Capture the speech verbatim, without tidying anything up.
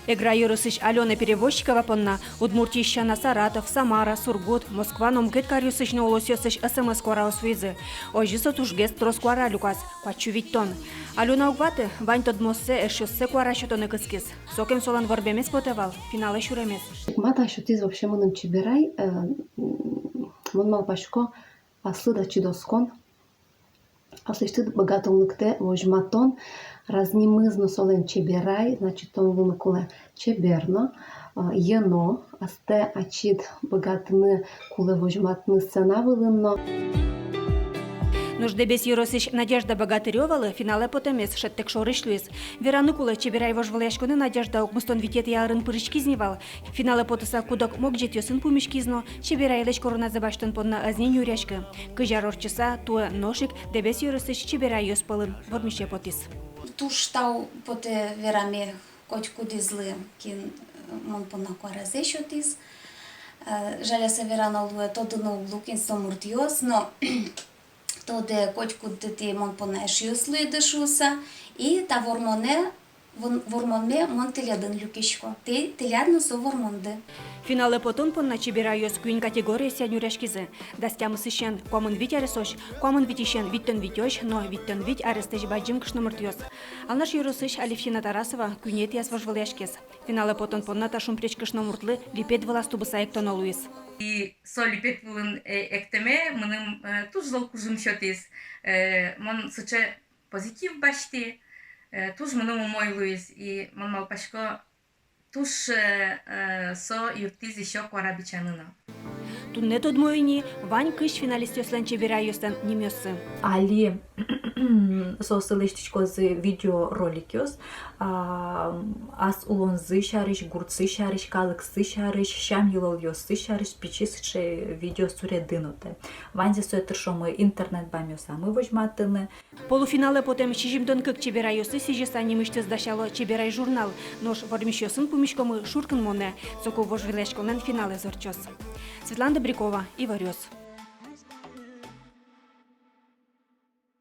Эгра ёросысь Алёна Перевозчикова понна Удмуртиысь сяна Саратов, Самара, Сургут, Москва но мукет каръёсысь но улосъёсысь СМС куараос вуизы. Озьы со тужгес трос куара люказ, куать сю витьтон. Алёна уг ваты, вань тодмооссэ, эшъёссэ куара сётыны кыскиз. Сокем солэн ворбемез потэ вал, финалэ сюремез. Ма та сётӥз вообще мыным Чеберай, э, м, мон малпасько, аслыд ачид оскон, аслэсьтыд быгатонлыктэ возьматон, раз нимыз но солэн Чеберай, значит, тон луыны кулэ чебер но, э, йӧно, астэ ачид быгатыны кулэ возьматыны сцена вылын но. Нош Дэбес ёросысь Надежда Богатырёвалы финалэ потэмез шӧдтэк шорысь луиз. Вераны кулэ, Чеберай вожвылъяськонэ Надежда укмыстон витетӥ арын пыриськиз ни вал. Финалэ потыса куд-ог могӟетъёсын пумиськиз но, Чеберайлэсь короназэ басьтон понна ӧз ни нюръяськы. Кызь ар ортчыса, туэ нош ик Дэбес ёросысь чеберайёс пӧлын вормисе потӥз. Туж тау потэ вераме котькудӥзлы, кин, э, мон понна куаразэ сётӥз. Э, жаляса верано луэ, тодыны уг лу, кин со муртъёс, но тодэ, котькудӥз мон понна эшъёс луиды шуыса, и та вормонэ, вон-, вормонме мон тӥледын люкисько. Тӥ-, тӥляд но со вормонды. Финалэ потон понна чеберайёс куинь категориосъя нюръяськизы: дас тямысысен куамын вить аресозь, куамын витьысен витьтон витьозь но витьтон вить арестэсь бадӟым кышномуртъёс. Алнаш ёросысь Алевтина Тарасова куинетӥяз вожвылъяськиз. Финалэ потон понна та шумпресь кышномуртлы липет вылаз тубыса эктоно луиз. И со липет вылын, э, эктэме мыным, э, туж зол кужым сётӥз. Э, мон сыӵе позитив басьтӥ, э, туж мыным умой луиз. И мон малпасько, туж, э, э, со юрттӥз ещё куара бичаны но. Туннэ тодмо ини вань кызь финалистъёслэн чеберайёслэн нимъёссы. Али соосы лэсьтӥськозы видеороликъёс, а, ас улонзы сярысь, гуртсы сярысь, калыксы сярысь, сям-йылолъёссы сярысь пичи сыӵе видео суредын отэ. Ваньзэ сое тыршомы интернет бамъёсамы возьматыны. Полуфиналэ потэм сизьымдон кык чеберайёслы сӥзьыса нимысьтыз дасяло «Чеберай» журнал, нош вормисьёсын пумиськомы шуркынмонэ, соку вожвылъяськонлэн финалэз ортчоз. Светлана Добрякова, «Иворъёс».